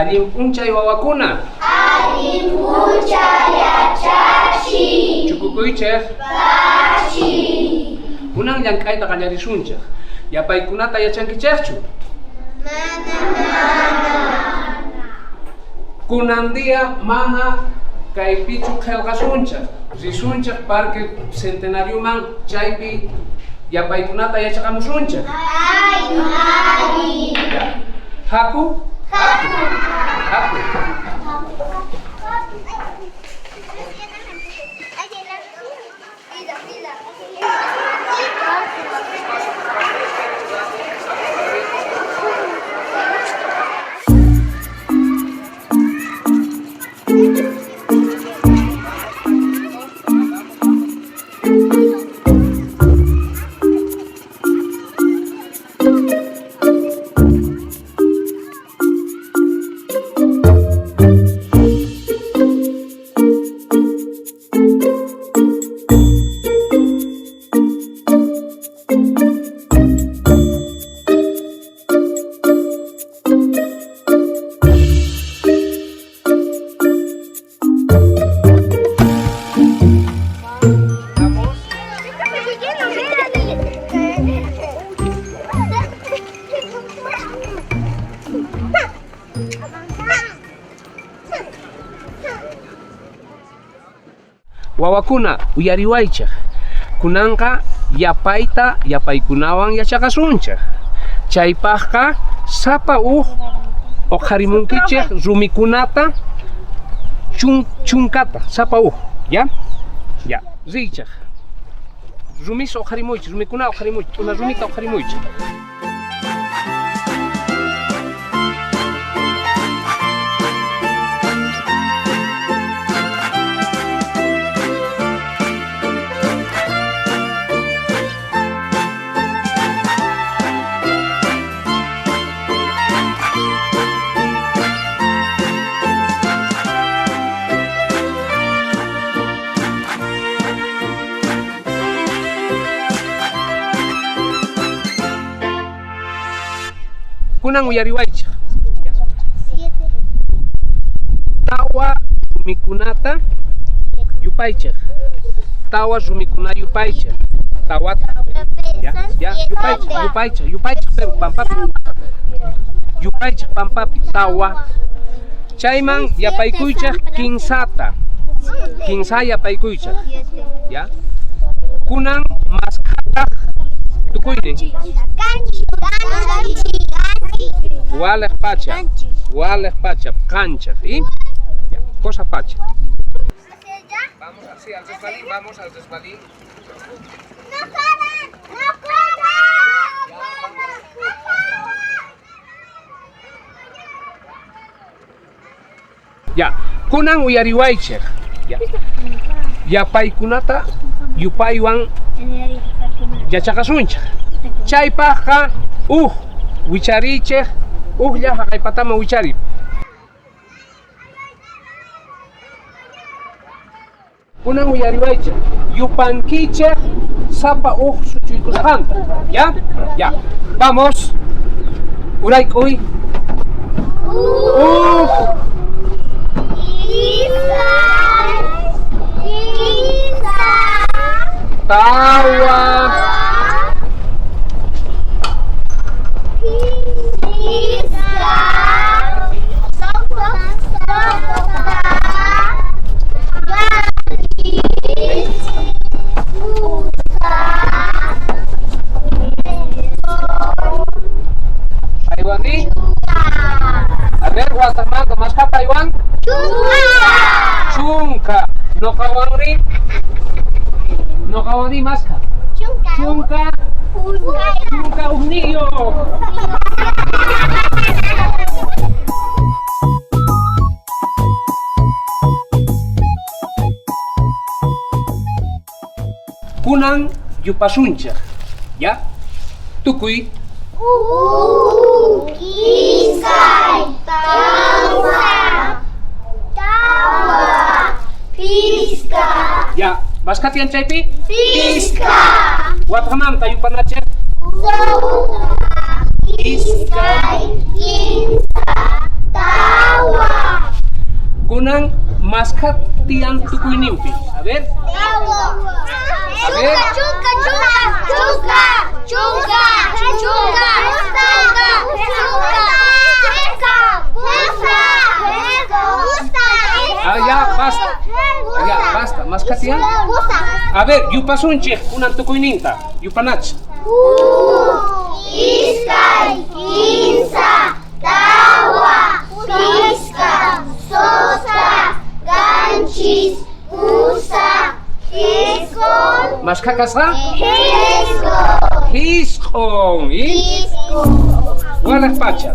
Allin p'unchay wawakuna. Allin p'unchay yachachiq. Chukukuychik. Pachi. Kunan llank'ayta qallarisunchik. Yapaykunata yachankichikchu? Mana mana. Kunan día mana kaypichu qillqasunchik. Risunchik Parque Centenarioman chaypi yapaykunata yachaqamusunchik. Ay, ay. Ya. Haku? Haku. Haku. Vamos. Wawakuna uyariwaychik. Kunanqa yapayta yapaykunawan yachaqasunchik. Chaypaqqa sapa uj uqharimunkichik rumikunata chunkata sapa uj, ya? Ya, riychik. Rumis uqharimuychik, rumikuna uqharimuychik, t'una rumita uqharimuychik. Kunan uyariwaychik. Tawa rumikunata yupaychik. Tawa rumikuna yupaychik. Tawata. Ya, ya, yupaychik, yupaychik, yupaychik, pero pampapi. Yupaychik pampapi tawa. Chayman yapaykuychik kinsata. Kinsa yapaykuychik. Ya. Kunan maskhataq tukuynin. Waliq pacha. Waliq pacha, qanchaq, ¿y? Ya, cosa pacha. Vamos así al resbalín, vamos al resbalín. ¡No corran! ¡No corran! Ya, kunan uyariwaychik. Ya. Yapaykunata yupaywan yachaqasunchik. Chaypaqqa uj wicharichik, ujlla haqaypataman wichari. Kunan uyariwaychik, yupankichik sapa uj suchuykusqanta. Ya? Ya. Vamos. Urayk'uy. Uj. Tawa. Paywanri. A ver, Guatemala, maskha paywan. Chunka. Noqawanri. Noqawanri maskha. Chunka. Chunka ujniyo. Kunan yupasunchik. Ya? Tukuy. Iskay, tawa, tawa, piska. Ya, maskha tiyan chaypi? Piska. Watqamanta yupanachik. Iskay, kinsa, Tawa. Kunan maskha tiyan tukuyninpi. A ver. A ver. Chunka, chunka, chunka, chunka, chunka, chunka, chunka, pusa, Ah, ya, basta. Ya, basta. Maskha tiyan? A ver, yupasunchik kunan tukuyninta. Yupanach. Iskay, kimsa, tawa, pichqa, suqta, qanchis, pusaq, isqun, Maskha kasqa? Isqun. Isqun. Y Isqun. Walaq pacha.